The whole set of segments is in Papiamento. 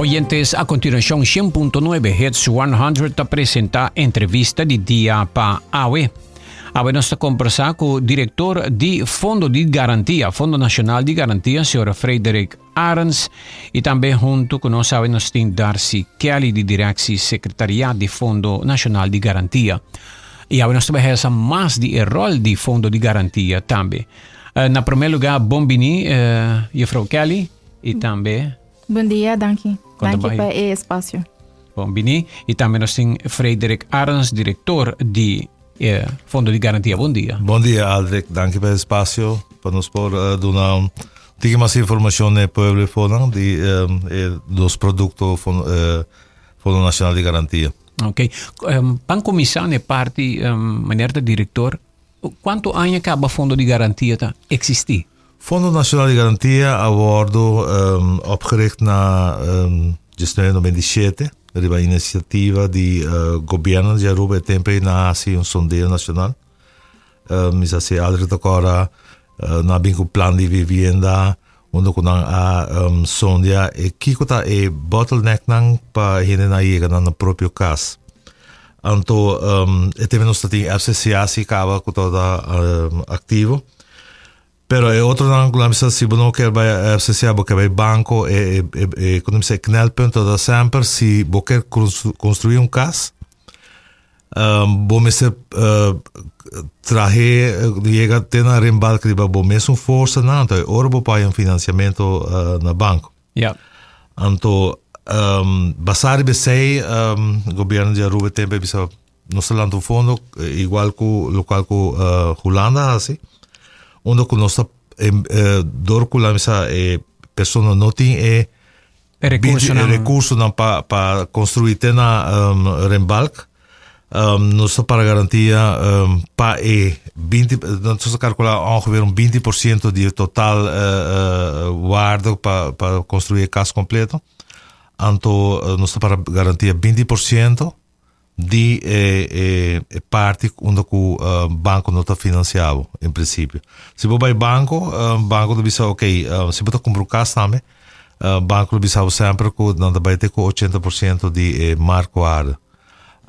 Oyentes, a continuacion 100.9 Hits 100 ta presenta entrevista di dia pa awe. Awe nos ta conversa cu director di Fondo di Garantia, Fondo Nacional di Garantia, señor Frederik Arends, y tambe hunto cu nos awe nos tin Darcy Kelly di Directie Secretariat di Fondo Nacional di Garantia. Y awe nos ta bay hesa mas di e rol di Fondo di Garantia tambe. Eh, na primer lugar, bon bini, eh, juffrouw Kelly, y tambe... Bon dia, danki. Danki pa e espacio. Bon bini. Y tambe nos tin Frederik Arends, director di eh, Fondo di Garantia. Bon dia. Bon dia, Aldrich. Danki pa e espacio. Pa nos por uh, duna un tiki mas informacion na e pueblo fonan di um, e dos producto fon, uh, Fondo Nacional di Garantia. Ok. Um, pan comisa ne parti, um, meneer de director, Cuanto aña caba Fondo di Garantia ta existi? Fondo Nacional di Garantia a wordo opgericht na 1997 riba iniciativa di gobierno di Aruba e tempo ei nan a haci un sondeo nacional. Mi sa si Aldrich ta corda nan a bin cu plan di vivienda unda cu nan a sondia e kico ta e bottlenecknan pa hendenan yega na nan propio cas. Anto e tempo nos ta tin FCCA si caba cu tabata activo. Pero e otronan cu nan bisa si bo no kier bay FCCA bo kier bay banco e e e cu nan bisa e knelpunt tabata semper si bo kier construi un cas Bo mester trahe yega te na rembalk riba bo mesun forsanan, anto e ora bo por haya un financiamento na banco. Ja. Anto basá riba esei gobierno di Aruba e tempo a bisa nos ta lanta un fondo igual ku lokual ku Hulanda a hasi unda ku nos ta dor ku la misa e persona no tin e E recursonan. E recursonan pa pa construi te na um, Rembalk. Um, nos ta para garantia um, pa e 20, nos ta calcula ongeveer un 20% di e total uh, uh, waarde pa, pa construi e cas completo. Anto uh, nos ta para garantia 20% di e, e, e parti unda ku uh, banco no ta financia bo, in principio. Si bo bai banco, uh, banco ta bisa, ok, uh, si bo ta kumpra un kas tambe, uh, banco ta bisa bo semper ku nan ta bai te ku 80% di e marktwaarde.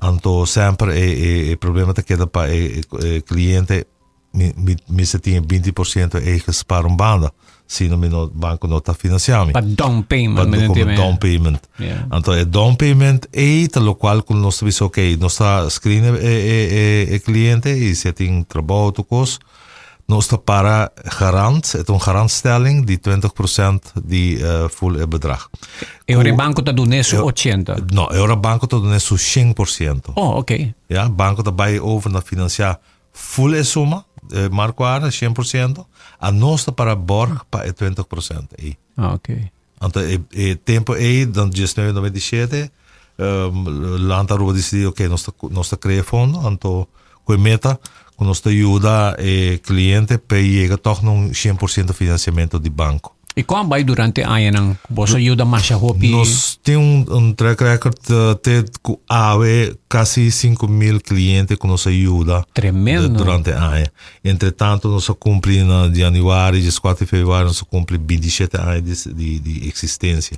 Anto semper e, e, e problema ta keda pa e, e, e cliente Mi mi mester tin e 20% ei gespaar un banda, sino mi no banco no ta financia mi. Pa down payment. Pa men como entiende. down payment. Yeah. Anto e down payment ei ta locual cu nos ta bisa ok, nos ta screen e e e e cliente y si e tin trabou tur cos, nos ta para garant, e ta un garantstelling di 20% di full e bedrag. E ora e banco ta dun'é su 80. No, e ora banco ta dun'é su 100%. Oh, ok. Ja, banco ta bay over na financia Full e suma, e markwaarde, 100%, a nos ta para borg pa e 20% ei. Ah, ok. Anto e, e tempo ei, dan 1997, um, Land Aruba decidi, ok, nos ta, nos ta crea fondo, anto cu e meta cu nos ta yuda e cliente pa e yega toch na un 100% financiamento di banco. I kon a bai durante añanan? Boso a yuda masha hopi? Nos tin un, un track record eh, te ku awe kasi 5.000 kliente ku nos a yuda Tremendo. durante aña. Entre tanto nos a kumpli na januari, 14 di februari, nos a kumpli 27 aña di, di, di eksistensia.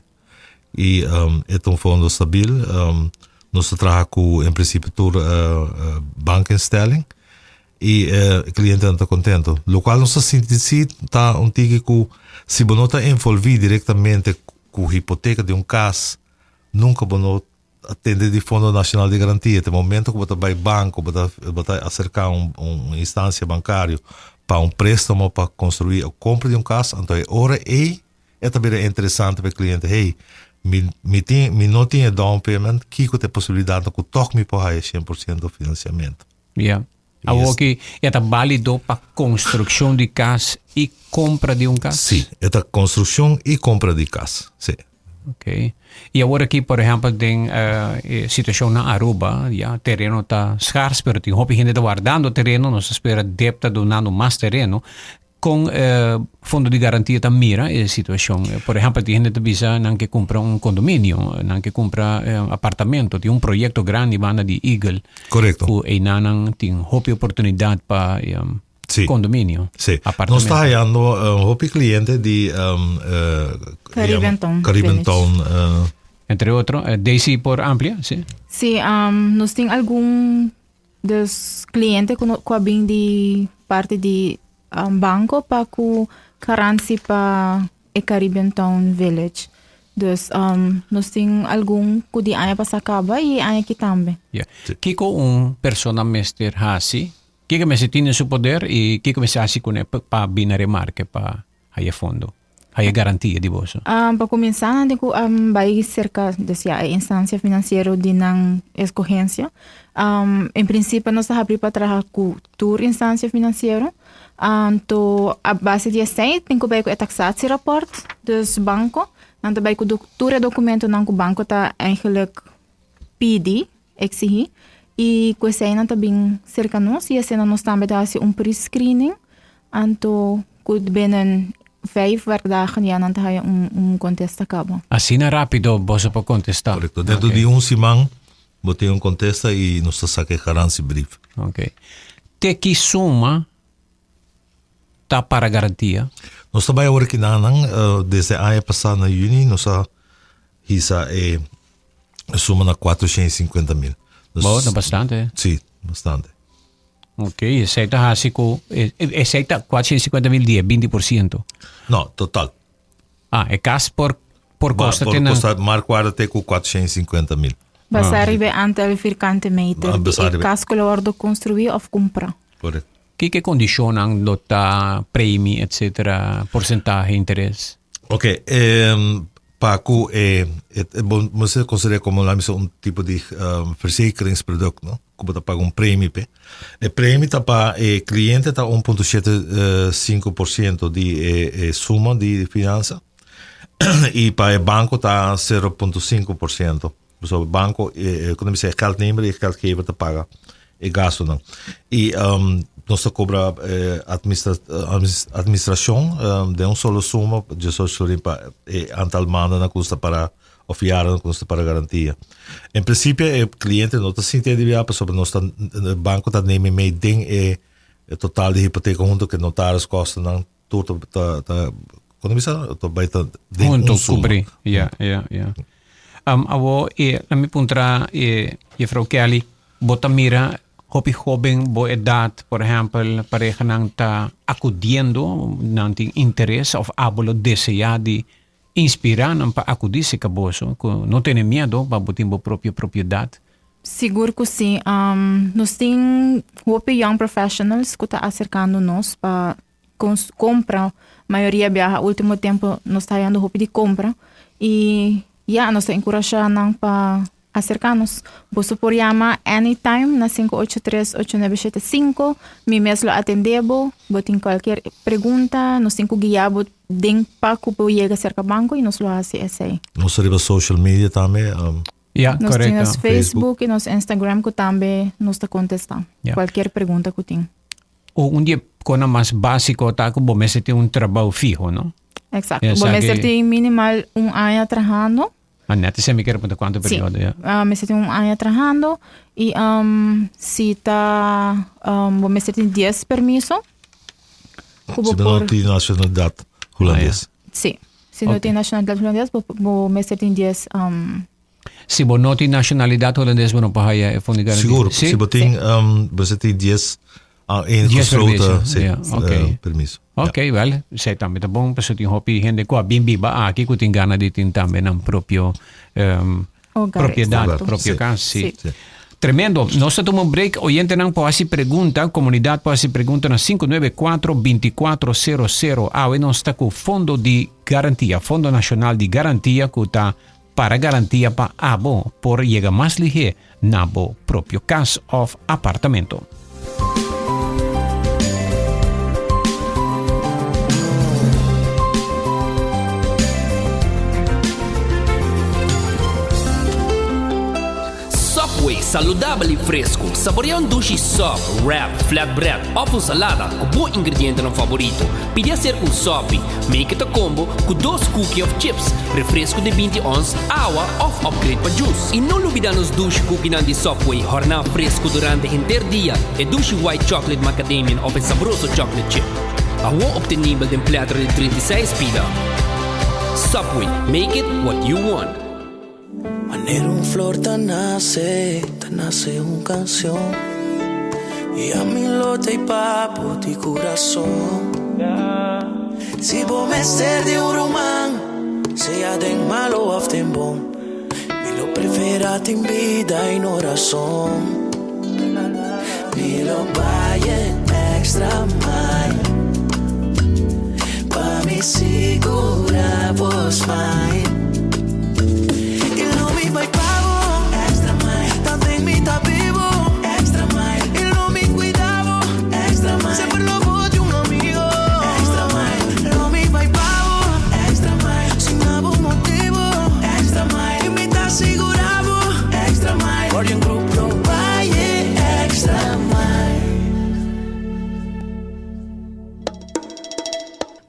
I um, e ta un fondo stabil. Um, nos ta traha ku en prinsipio tur uh, uh, bankinstelling. I e klientenan ta kontento. Lokual nos ta sinti si ta un tiki ku si bo no ta envolví direktamente ku hipoteka di un kas, nunka bo no a tende di Fondo Nashonal di Garantia. Te momento ku bo ta bai banko, bo ta bo ta aserká un un instansia bankario pa un préstamo pa konstruí o kompra di un kas, anto e ora ei e ta bira interesante pa e kliente, hey, mi mi tin mi no tin e down payment, kiko ta e posibilidatnan ku tòg mi por haya 100% finansiamentu? Ja. Awor ki e ta bálido pa konstrukshon di kas i kompra di un kas? Sí, e ta konstrukshon i kompra di kas, sí. Ok. I awor aki, por ehèmpel, den e situashon na Aruba, ya, tereno ta skars, pero tin hopi hende ta wardando tereno, nos ta spera dep ta dunando mas tereno. Kon e Fondo di Garantia ta mira e situashon? Por ehèmpel, tin hende ta bisa nan ke kumpra un kondominio, nan ke kumpra apartamento, tin un proyekto grandi banda di Eagle. Korekto. Ku einanan tin hopi oportunidat pa kondominio, Sí. apartamento. Nos ta hayando hopi kliente di Caribbean Town Caribbean Village. Town. Entre otro, Daisy por amplia, si? Si, nos tin algun dus cliente cu cu a bin di parti di banco pa cu garantie pa e Caribbean Town Village. Dus nos tin algun cu di aña pasa caba y e aña aki tambe. Ya. Kico un persona mester haci? Kico mester tin den su poder y kico mester haci cune pa bin na remarke pa haya fondo? Haya garantia di boso? Pa kuminsá nan tin ku bai serka dus ya e instansia finansiero di nan eskohensia. En prinsipio nos ta habrí pa traha ku tur instansia finansiero. Anto a base di esei tin ku bai ku e taksatierapport, dus banko. Nan ta bai ku tur e dokumentonan ku banko ta eigenlijk pidi, eksihí. I ku esei nan ta bin serka nos i asina nos tambe ta hasi un pre-screening. Anto ku binnen vijf werkdagen ya nan ta haya un un kontesta kaba. Asina rápido boso por kontestá? Korekto. Dentro di un siman bo tin un kontesta i nos ta saka e garantiebrief. Oké. Te ki suma ta para garantia? Nos ta bai awor kinanan desde aña pasá na yüni nos a hisa e suma na 450 mil. Bo, ta bastante. Sí, bastante. Ok, esei ta hasi ku esei ta 450 mil di e 20%. No, total. Ah, e kas por por kosta te na Por kosta markwaarde te ku 450 mil. Basá riba e aantal vierkante meter di e kas ku lo wòrdu konstruí òf kumprá. Korekto. Kiko e kondishonnan lo ta, premi, etsetera, porsentahe, interes? Ok, pa ku e bo mester konsider'é komo laat mi bisa un tipo di verzekeringsproduct, no? Ku bo ta paga un premi p'e. E premi ta pa e kliente ta un punto shete sinku por siento di e suma di fiansa i pa e banko ta sero punto sinku por siento. Pasobra banko, ku nan bisa e geldnemer i e geldgever ta paga e gastunan. I nos ta kobra administrashon den un solo suma, diesocho florin pa e antal mandanan ku nos ta para òf yarannan ku nos ta para garantia. En prinsipio e kliente no ta sinti aliviá pasobra nos ta banko ta neem e mee den e total di hipoteka hunto ku e notaris kostonan tur ta ta ta kono bisa ta bai ta den Hunto un suma. kubri. Ja, ja, ja. Um, awo, e, la mi puntra e, juffrouw Kelly, bo ta mira hopi hoben bo edad, por ehempel, parehanan ta acudiendo, nan tin interes of abo lo desea di inspira nan pa acudi cerca boso, cu no tene miedo pa bo tin bo propio propiedad. Sigur cu si. Um, nos tin hopi young professionals cu ta acercando nos pa compra mayoria biaha ultimo tempo nos ta hayando hopi di compra y ya nos ta encurasha nan pa acerca nos. Boso por yama anytime na 583 8975 mi mes lo atende bo, bo tin cualkier pregunta nos tin cu guia bo den pa cu bo yega cerca banco y nos lo haci esey. Nos ta riba social media tambe. Ya, Nos tin correcto. nos Facebook y nos Instagram cu tambe nos ta contesta Ya. cualkier pregunta cu tin. O un di e kosnan mas básiko ta ku bo mester tin un trabou fiho, no? Exacto. Bo mester tin minimal un aña trahando. Ah, net esei mi kier punta kuantu periodo, ya. Sí, mester tin un aña trahando i si ta bo mester tin dies permiso ku bo por. Si bo no tin nashonalidat hulandes. Sí, si no tin nashonalidat hulandes bo mester tin dies. Si bo no tin nacionalidad holandes bo no por haya e fondo di garantia. Sigur, si bo tin, bo si tin dies ingesloten si, permiso. Ok, wel, esei tambe ta bon, pasobra tin hopi hende ku a bin biba aki ku tin gana di tin tambe nan propio propiedad, propio kas, si. Tremendo. Nos ta tuma un break. Oyentenan por hasi pregunta, komunidat por hasi pregunta na 594 2400. Awe nos ta ku Fondo di Garantia, Fondo Nashonal di Garantia ku ta Para garantia pa abo por yega mas lihé na bo propio kas òf apartamento. Subway, saludabel y fresco. Saborea un dushi sub, wrap, flatbread of un salada cu bo ingredientenan favorito. Pidi hacer un sopi. Make it a combo cu dos cookie of chips, refresco di binti ons, awa of upgrade pa juice. Y no lubida nos dushi cookienan di Subway horná fresco durante henter dia, e dushi white chocolate macadamian of e sabroso chocolate chip. Awor obtenibel den platter di 36 pida. Subway, make it what you want. Manera un flor ta nace, ta nace un cancion Y ami lo t'ey pa bo di curason Si bo mester di un ruman, sea den malo of den bon Mi lo prefera tin bida y no razon Mi lo bay e extra mile Pa mi sigura bo smile Y lo mi bay pa bo extra mile Tanten mi ta bibo extra mile Y lo mi cuida bo extra mile Semper lo bo di un amigo extra mile Lo mi bay pa bo extra mile Sin abo motibo extra mile Y mi ta sigura bo extra mile Guardian Group lo bay e extra mile.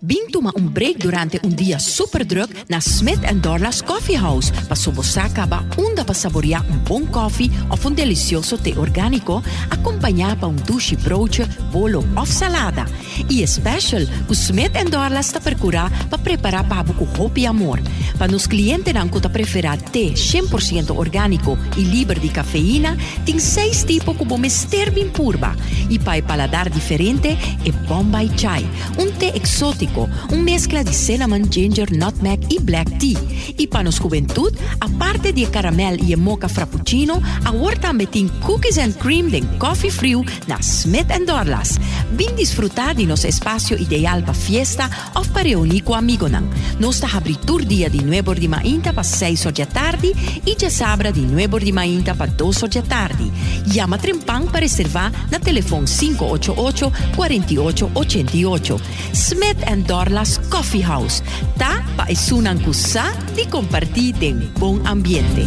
Bin tuma un break durante un dia super druk na Smith and Dorlas Coffee House paso bo sa caba unda pa saborea un bon koffie of un delicioso te organico acompaña pa un dushi broodje, bolo of salada. Y e special cu Smith and Dorlas ta percura pa prepara pa bo cu hopi amor. Pa nos clientenan cu ta prefera te 100% organico y liber di cafeína, tin seis tipo cu bo mester bin purba. Y pa e paladar diferente, e Bombay Chai, un te exotico, un mezcla di cinnamon, ginger, nutmeg y black tea. Y pa nos hubentud, aparte di e caramel y e mocha frappuccino, awor tambe tin cookies and cream den coffee friu na Smith and Dorlas. Bin disfruta di nos espacio ideal pa fiesta of pa reuni cu amigonan. Nos ta habri tur dia di nuebor di mainta pa seis or djatardi y djasabra di nuebor di mainta pa dos or djatardi. Yama trempan pa reserva na telefon 588 48 88. Smith and Dorlas Coffee House ta pa esunnan cu sa di comparti den bon ambiente.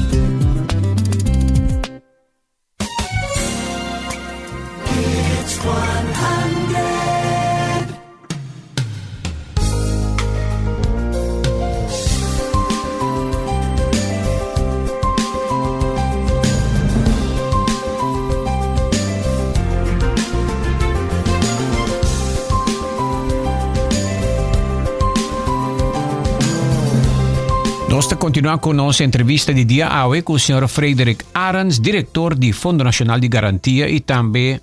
Nos ta continua cu nos entrevista di dia awe cu señor Frederik Arends, director di Fondo Nacional di Garantia y tambe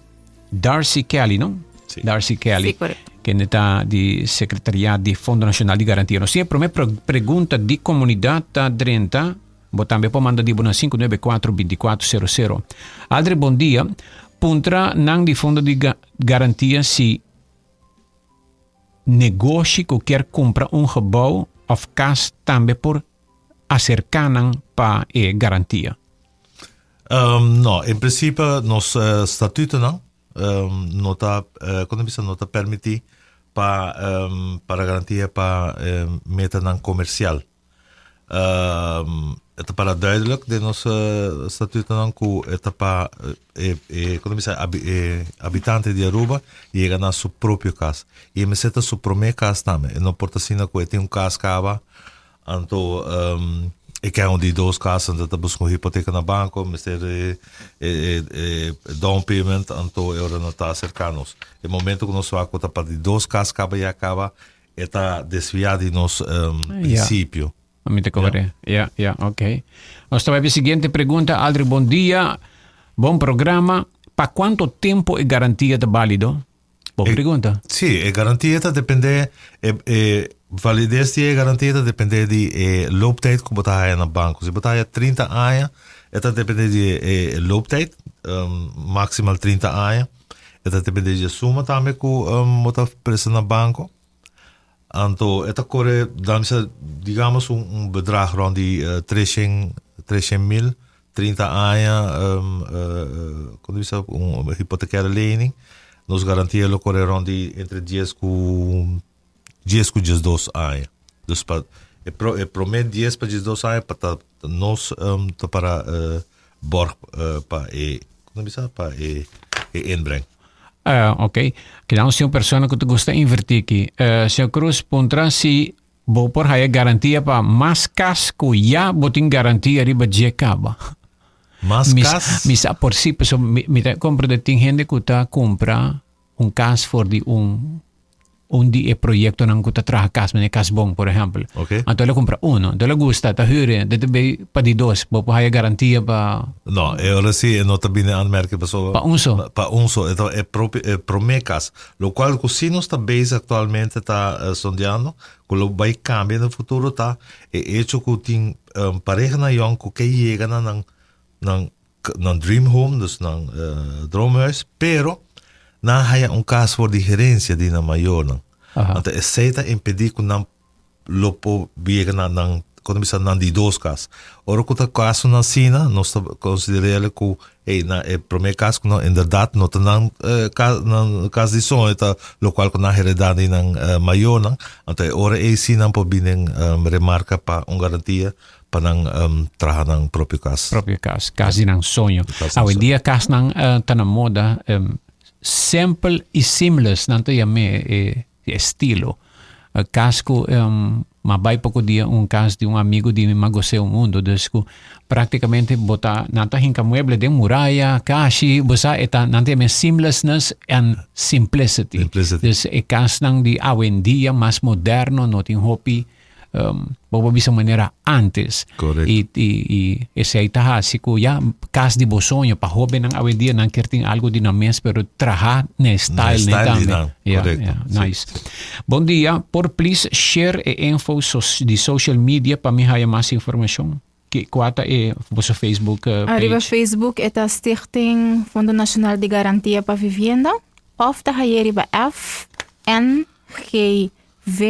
Darcy Kelly, no? Sí. Darcy Kelly. Sí, correcto. Kende ta di Secretariat di Fondo Nacional di Garantia. Nos tin e prome pregunta di comunidad ta drenta. Bo tambe por manda di bo na 594 2400. Aldrich, bon dia. Puntra nan di Fondo di Garantia si negoshi ku kier kumpra un gebou òf kas tambe por aserká nan pa e garantia? No, en prinsipio nos statutonan no ta, kon ta bisa, no ta permití pa para garantia pa metanan komersial. E ta para duidelijk den nos statutonan ku e ta pa e e kon ta bisa e habitante di Aruba yega na su propio kas. I e mester ta su prome kas tambe. E no por ta asina ku e tin un kas kaba anto e ke un di dos kas anto e ta buska un hipoteka na banko mester e e e down payment anto e ora no ta aserka nos. E momento ku nos wak ku ta pa di dos kas kaba ya kaba E ta desviá di nos prinsipio. Mi ta kore. Ja, ja, ok. Nos ta bai pa e siguiente pregunta. Aldrich, bon dia. Bon programa. Pa kuanto tempo e garantia ta bálido? Bon pregunta. Sí, e garantia ta dependé, e, e valides di e garantia ta dependé di e looptijd ku bo ta haya na banko. Si bo ta haya 30 aña, e ta dependé di e looptijd, maximal 30 aña. E ta depende di e suma tambe ku bo ta presta na banko. Anto e ta kore, dam bisa, digamos un un bedrag rond di treshen treshen mil, 30 aña, kon ta bisa, un hypothecaire lening. Nos garantia lo kore rond di entre dies ku dies ku diesdos aña. Dus pa e pro e prome dies pa diesdos aña pa ta nos ta para borg pa e kon ta bisa pa e e inbreng. Ok. Keda nos tin un persona ku ta gusta inverti aki. Señor Cruz puntra si bo por haya garantia pa mas kas ku ya bo tin garantia riba dje kaba. Mas kas? Mi sa por si pasobra mi ta comprende tin hende ku ta kumpra un kas for di un. Un di e proyectonan cu ta traha cas, manera Cas Bon, por ehempel. Ok. Anto el a cumpra uno. Anto el a gusta, ta huur, dit ta bay pa di dos. Bo por haya garantia pa... No, e ora si e no ta bini aanmerking pasobra... Pa un so. Pa un so. E ta e propio, e prome cas. Locual cu si nos ta bezig actualmente ta sondeando, cu lo bay cambia den futuro ta e hecho cu tin parehanan yong cu ke yega na nan, nan, nan dream home, dus nan droomhuis, pero nan haya un cas for di herencia di nan mayornan. Anto esey ta impedi cu nan lo por yega na nan, con ta bisa, nan di dos cas. Ora cu ta casonan asina, nos ta consider'el cu ey, na e prome cas cu nan inderdaad no ta nan nan cas di soño, ta locual cu nan hereda di nan mayornan. Anto e ora ey si nan por bini remarca pa un garantia pa nan traha nan propio cas. Propio cas, cas di nan soño. Awendia casnan ta na moda, simple y seamless nan ta yam'é e estilo. Cas cu m'a bay poco dia un cas di un amigo di mi m'a gos'é un mundo, dus cu practicamente bo ta nan ta hinca mueble den muraya, cashi, bo sa e ta nan ta yam'é seamlessness and simplicity. Simplicity. Dus e casnan di awendia mas moderno no tin hopi Bo por bisa manera antes. Correcto. Y, y, y esey ta haci cu ya cas di bo soño pa hobennan awendia nan kier tin algo di nan mes pero traha na e style Na style di tambe. nan. Ja, Correcto. ja, Sí, nice. sí. Bon dia, por please share e info sos di social media pa mi haya mas informacion? Ki cua ta e boso Facebook page? Ariba Facebook e ta Stichting Fondo Nacional di Garantia pa Vivienda of ta haye riba FNGV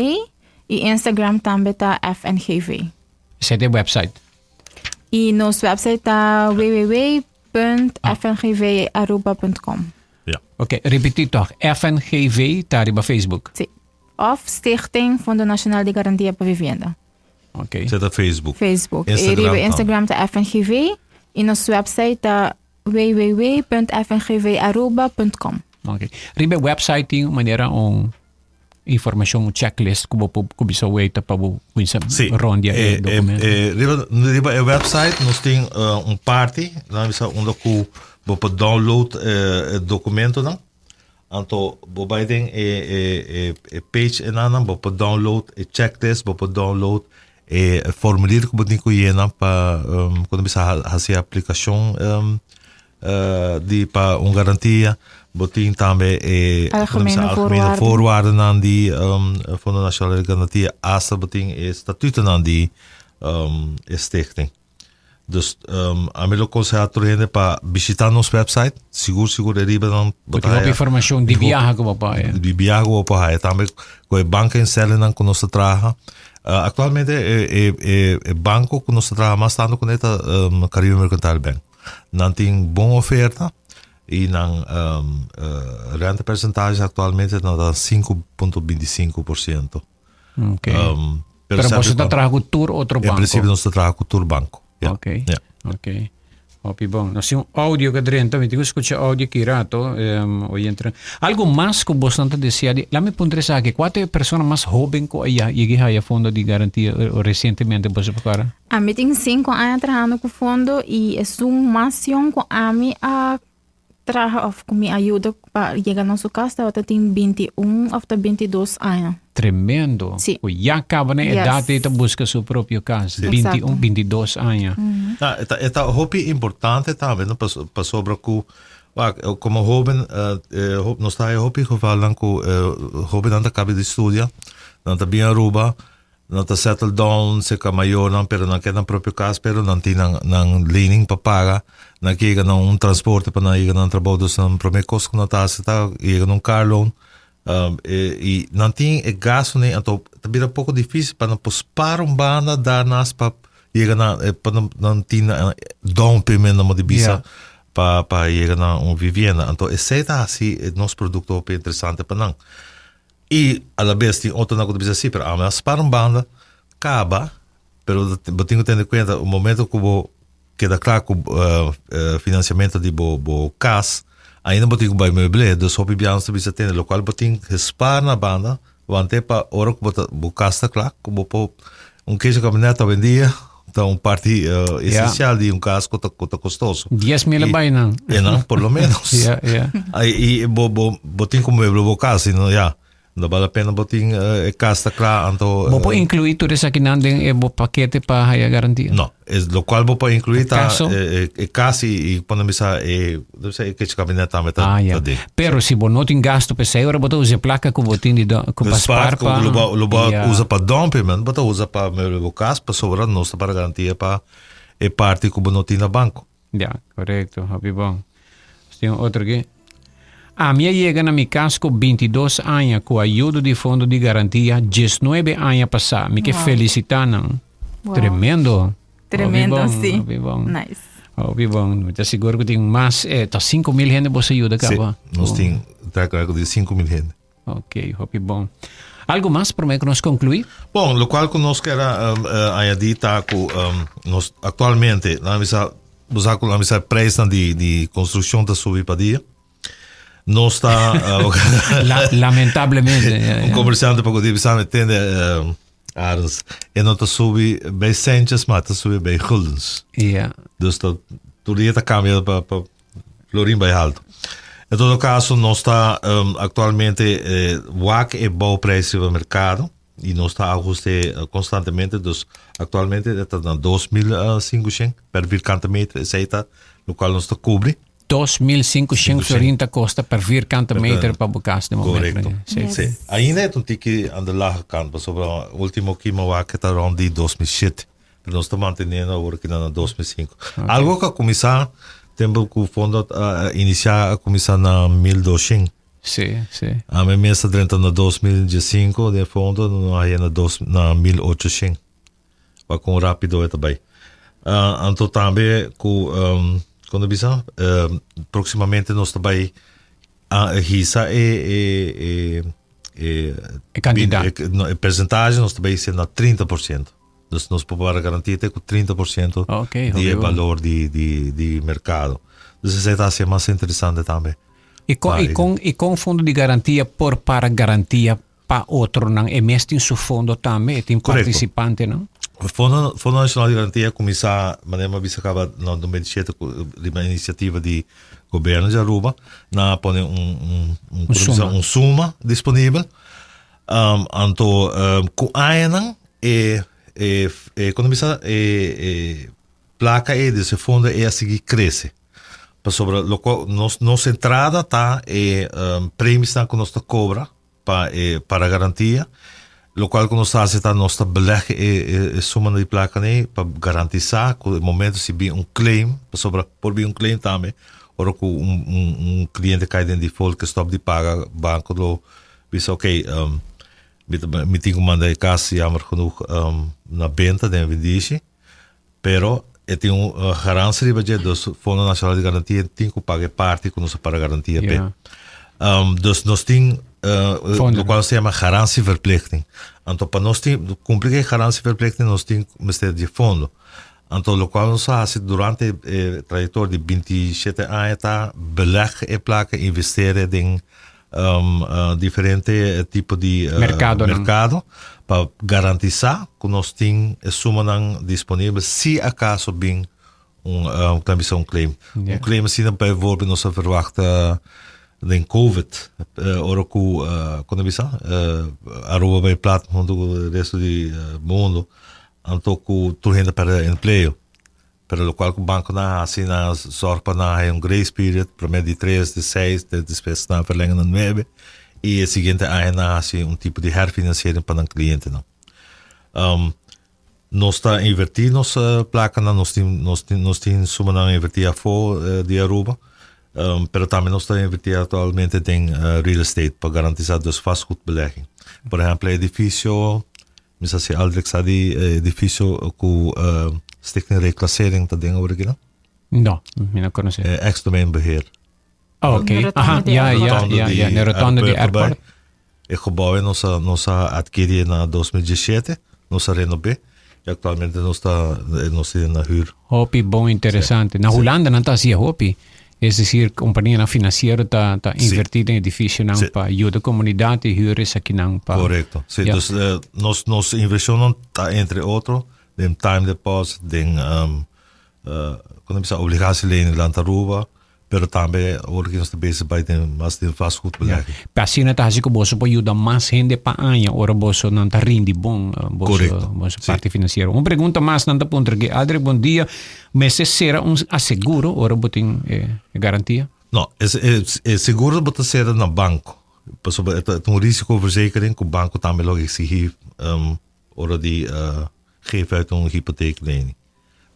y Instagram tambe ta FNGV. Esei ta e website. Y nos website ta www.fngvaruba.com. Ja. Ok, ripití tòg. FNGV ta riba Facebook. Sí. Of Stichting Fondo Nacional di Garantia pa Vivienda. Ok. Esei ta Facebook. Facebook. Instagram y riba tambe. Instagram ta FNGV y nos website ta www.fngvaruba.com. Ok. Riba e website tin manera un informacion, un checklist ku bo por kuminsa weta pa bo kuminsa Sí. rondia e Eh, eh, documento. eh, riba, riba e website nos tin eh, un party, nan bisa unda ku bo por download eh, e documentonan. Anto bo bai den e e e e page enanan bo por download e checklist, bo por download e formulier ku bo tin ku yena pa um, ku ta bisa hasi aplikashon um, di pa un garantia. Bo tin tambe e Algemene algemene voorwaarden. voorwaardennan di um, Fondo Nacional de Garantia, hasta bo tin e statutonan di um, e stichting. Dus um, ami lo konsehá tur hende pa bishitá nos website. Sigur, sigur e riba nan bo Bo ta tin hopi haya informashon di biaha ku bo por haya. Di biaha ku bo por haya. Tambe ku e banka instellingnan ku nos ta traha. Uh, aktualmente e, e, e, e banko ku nos ta traha mas tantu kuné ta um, Caribe Mercantile Bank. Nan tin bon oferta i nan um, uh, rentepercentage aktualmente nan ta 5.25%. Ok. Um, Pero sempre boso ta cuando- traha cu tur otro En banco. principio nos ta traha cu tur banco. Ja. Ok. Ja. Ok. Hopi bon. Nos tin un audio que drenta, mi tin cu scucha audio ki rato. Um, oyente. Algo mas cu bosnan ta desea di... Laat me puntra esaki. Cua ta e persona mas hoben cu a ya yegi haya fondo di garantia eh, recientemente boso por cara? Ami tin cinco aña trahando cu fondo y esun mas jong cu ami a traha of ku mi ayuda pa yega na su kas tabata tin 21 of ta 22 aña. Tremendo. Sí. Ku ya kaba na Yes. edat ei ta buska su propio kas. Sí. 21, Exacto. 22 aña. Ah, e ta, e ta hopi importante tambe, no? Pas, pasobra ku, wak, eh, komo hoben, eh, eh, ho- nos ta haya hopi gevalnan ku eh, hobennan ta kaba di studia, nan ta bin Aruba, Nan ta settle down cerca mayornan pero nan ke nan propio cas pero nan tin nan nan lening pa paga. Nan ke yega na un transporte pa nan yega na nan trabou dus nan prome cos cu nan ta haci ta yega na un car loan. Y nan tin e gastonan anto ta bira poco dificil pa nan por spaar un banda daarnaast pa yega na pa nan tin down payment nan di bisa pa pa yega na un vivienda. Anto esey ta haci nos producto hopi interesante pa nan. I alabes tin otronan ku ta bisa si, pero ami a spar un banda, kaba, pero bo tin ku tene kuenta un momento ku bo keda kla ku finansiamentu di bo bo kas, ainda bo tin ku bai meuble, dus hopi biaha nos ta bisa tene lokual bo tin gespar na banda, wante pa ora ku bo ta bo kas ta kla ku bo por un keshi kabinet awendia ta un parti esensial di un kas ku ta ku ta kostoso. Dies mil a bai nan. E nan, por lo menos. Ja, ja. I bo bo bo tin ku mueble bo kas, sino ya. No bal la pena bo tin e cas ta cla anto. Bo por inclui tur esakinan den e bo pakete pa haya garantia? No, es locual bo por inclui ta e e cas y y pone bisa e debe ser e kitchen cabinet tambe ta Ah, ya. ta den. Pero si bo no tin gasto p'esei ora bo ta usa e placa cu bo tin di do cu pa Spaar spaar pa lo bo lo bo ya. usa pa down payment, bo ta usa pa meuble bo cas pasobra nos ta para garantia pa e parti cu bo no tin na banco. Ya, korekto, hopi bon. Nos tin un otro aki. Ami a yega na mi kas ku bintidos aña ku ayudo di Fondo di Garantia diesnuebe aña pasá. Mi ke Wow. felisitá nan. Wow. Tremendo. Tremendo, Hopi bon, sí. Hopi bon. Nice. Hopi bon. Mi ta sigur ku tin mas, eh, ta 5000 hende boso yuda Sí, kaba. nos tin track record di 5000 hende. Ok, hopi bon. Algo mas promé ku nos konkluí? Bon, lokual ku nos kier a añadí ta ku nos aktualmente, nan a bisa, bo sa ku nan a bisa e preisnan di di konstrukshon ta subi pa dia. Nos ta Lamentablemente. Un komersiante poko dia bisa mi tende Arends, e no ta subi bei sentjes, ma ta subi bei guldens. Ja. Dus ta tur dia ta kambia pa pa Florin bai halto. En todo caso, nos ta um, actualmente eh, wak e bouwprijs riba mercado y nos ta ajuste eh, constantemente. Dus actualmente ta na 2500 per vierkante meter. Esey ta lo cual nos ta cubri. 2500 florin ta costa per vierkante meter pa bo cas de momento. Correcto. Sí. Yes. Sí. Ainda e un tiki aan de lage kant, pasobra ultimo kima wak ta rond di 2007. Pero nos ta manteniendo awor aki na 2005. Algo ku a kuminsá tempu ku fondo a inisiá a kuminsá na 1200. Sí, sí. Ami mes a drenta na 2015 den fondo, no a yega na dos na 1800. Wak kon rápido e ta bai. Uh, anto tambe ku um, kon ta bisa? Uh, próximamente nos ta bai a hisa e e e e E kantidat. e, no, e percentage nos ta bai hisa na 30%. Dus nos por para garantia te ku 30% Ok, di hopi e bon. balor di di di merkado. Dus esei ta hasi mas interesante tambe. I kon, Pa i kon, i kon fondo di garantia por para garantia pa otronan? E mes tin su fondo tambe, e tin Korekto. partisipantenan. Fondo, Fondo Nacional di Garantia kuminsá, manera mi a bisa kaba na 2007 ku riba inisiativa di gobierno di Aruba, nan a pone un, un, un, Un suma. un suma disponibel. Um, anto um, ku añanan e e e kono bisa e e plaka e dus e fondo e a sigui krese. Pasobra loko nos nos entrada ta e um, premisnan ku nos ta kobra pa e para garantia, lokual ku nos ta hasi ta nos ta beleg e e sumanan di plaka nei pa garantisá ku e momento si bin un claim, pasobra por bin un claim tambe ora ku un un un kliente kai den default ke stòp di paga banko lo Bisa ok, mi ta mi tin ku manda e kas jammer genoeg na benta den Vindishi, pero e tin un garansia riba dje, dus Fondo Nacional di Garantia tin ku paga e parti ku nos a para garantia p'e. Dus nos tin lokual nos ta yama garantieverplichting. Anto pa nos tin kumpli ku e garantieverplichting nos tin mester di e fondo. Anto lokual nos a hasi durante e trayektoria di 27 aña ta beleg e plaka, investeer den diferente tipo di Mercadonan. mercado pa garantisa cu nos tin e sumanan disponibel si acaso bin un um, kan bisa un claim. Ja. Un claim asina bijvoorbeeld nos a verwacht den COVID, ora cu kon ta bisa Aruba bay plat hunto cu e resto di mundo, anto cu tur hende a perde empleo. Pero locual cu banconan a haci, nan a zorg pa nan haya un grace period, prome di tres, di seis, te despues nan a verlenga na nuebe, y e siguiente aña nan a haci un tipo di herfinanciering pa nan clientenan. Nos ta inverti nos placanan, nos tin, nos tin, nos tin sumanan inverti afo di Aruba, pero tambe nos ta inverti actualmente den real estate pa garantisa dus vastgoedbelegging. Por ehempel, e edificio Mi sa si Aldrich sa di e edifisio ku Stichting Reclassering ta den awor aki no? No, mi no konosé. E ex domeinbeheer. Oh, ok. Na rotonde Aha, di ja, ja, Rotonde ja, di ja, na rotonde di aeropuerto airport. bai. E gebouw nos a nos a adkiri na 2017, nos a renobé i aktualmente nos ta nos tin na huur. Hopi bon interesante. Na Hulanda nan ta hacia hopi. Es decir, companianan financiero ta ta inverti den edificionan Sí. pa yuda comunidad y huur esakinan pa Correcto. Sí, Ja. dus eh, nos, nos inversionnan ta entre otro den time deposit, den um, eh, kon ta bisa obligatielening Land Aruba, Pero tambe ora ku nos ta bezig bai den mas den vastgoedbelegging. Ja. Pa asina ta hasi ku boso por yuda mas hende pa aña ora boso nan ta rindi bon boso, Korekto. boso Sí. parti finansiero. Un pregunta mas nan ta puntra aki. Aldrich, bon dia. Mester sera un aseguro ora bo tin e garantia? No, e, e, e seguro bo ta sera na banko. Pasobra e ta un risicoverzekering ku banko tambe lo exigí um, ora di uh, geef uit un hypotheeklening.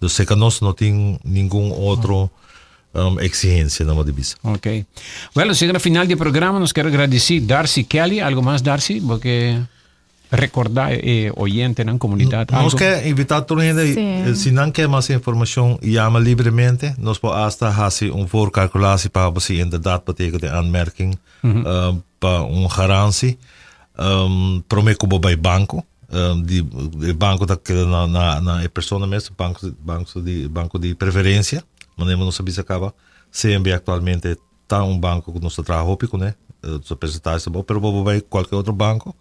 Dus seka nos no tin ningun otro um, exigencia na di bisa. Ok. Well, nos llega na final di programa. Nos quiero agradecer Darcy Kelly. Algo mas, Darcy? Porque recorda e oyentenan, comunidad. Nos algo? ke invita tur hende, Sí. eh, si nan ke mas informacion, yama libremente. Nos por hasta hasi un voorcalculatie pa si inderdaad betekent de aanmerking um, pa un garantie. Um, prome ku bo bai banco. Um, di, e banco ta keda na, na, na e persona mes, banco, banco di, banco di preferencia. Manera nos a bisa caba. CNB actualmente ta un banco ku nos ta traha hopi kuné. Uh, su percentage ta bon, pero bo bai cualquier otro banco.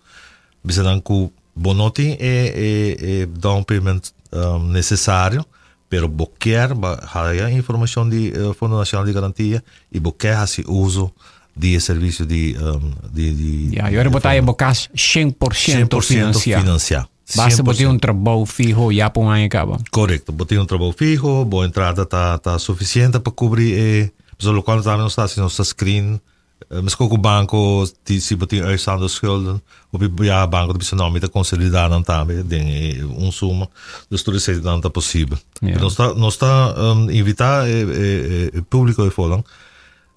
Bisa nan ku bo no tin e, e, e down payment um, necesario, pero bo kier ba haya informacion di uh, Fondo Nacional di Garantia y bo kier hasi uso di e servicio di, um, di, di Ja, y ora bo ta bo cas 100% 100% financia. financia. Basta bo tin 100%. un trabou fiho ya pa un aña caba. Correcto. Bo tin un trabou fiho, bo entrada ta, ta suficiente pa cubri e... So, lo cual tambe nos ta haci, nos ta screen, eh, mesco cu banco, ti, si bo tin uitstaande schulden, hopi ja, banco ta bisa no, mi ta consolida nan tambe den eh, un suma. Dus tur esey nan ta posibel. Ja. Nos ta, nos ta um, invita e, e, e publico e volk,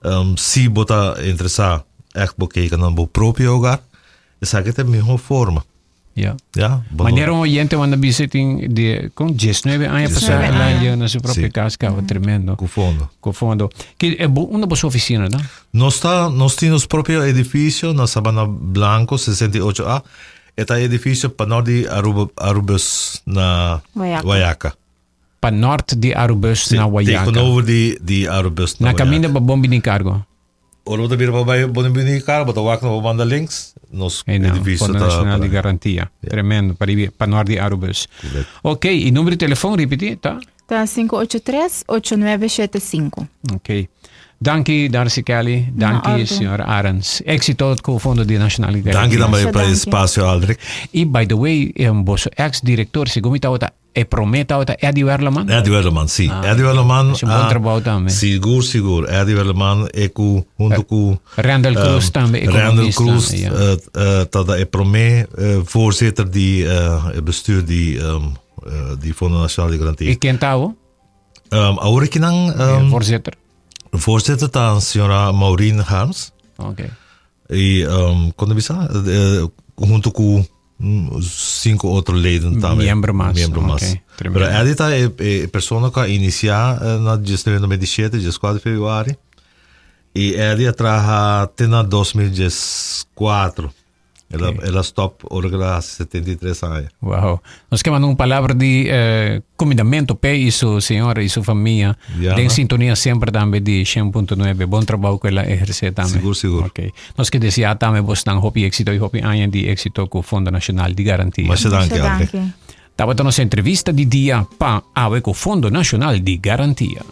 um, si bo ta interesa echt bo kijken naar bo propio hogar, esaki ta e mihor forma. Ja. Ja, bo no- Manera un oyente manda bisa tin di con 19 aña pasa 19 el a aña. yega na su propio Sí. cas caba tremendo. Cu fondo. Cu fondo. Ki e bo unda boso oficina ta? Nos ta nos tin nos propio edificio na Sabana Blanco 68A. E ta edificio pa nort di Aruba Arubus na Wayaca. Wayaca. Pa nort di Arubus Sí, na Wayaca. Tegenover di di Arubus na Na caminda Wayaca. pa Bon Bini Cargo. Ora bo ta bira pa bai Bon Bini Cargo, bo ta wak na bo banda links, nos Ei nou, edificio Fondo ta Nacional di pa- Garantia. Tremendo, pa riba, pa nort di Arubus. Correcto. Ok, y numero di telefon, ripiti, ta? Ta 583-8975. Ok. Danki Darcy Kelly, danki Na orde. señor Arends. Éxito cu Fondo di Nacional di Danki Garantia. tambe Masha pa e danki. espacio, Aldrich. Y by the way, em, boso ex-director, segun mi tabata, e prome tabata Eddie Werleman. Eddie Werleman, si. Eddie Werleman. Es un bon trabou tambe. Sigur, sigur. Eddie Werleman e cu, hunto cu... Randall Cruz um, tambe, Randall economista, Cruz, ja. eh, eh, tabata e prome eh, voorzitter di eh, het bestuur di, um, eh, di Fondo Nacional di Garantia. Y ken ta awo? Um, awor kinan um, voorzitter. voorzitter ta señora Maureen Harms. Ok. Y um, con bisa, eh, hunto cu cinco otro leden tambe. Miembro mas. Miembro mas. Ok, tremendo. Pero Eddie ta e, e persona cu a inicia eh, na 1997, 14 di februari. Y Eddie a traha te na 2014. El a, el a stop ora cu el a haci 73 aña. Wow. Nos ke manda un palabra di eh, kumindamento p'e y su señora y su famia. Ja, Den no? sintonia semper tambe di 100.9. Bon trabou ku el a ehersé tambe. Sigur, sigur. Ok. Nos ke deseá tambe bosnan hopi éxito y hopi aña di éxito ku Fondo Nacional di Garantia. Masha danki, Masha André. danki. Tabata nos entrevista di dia pa awe ku Fondo Nacional di Garantia.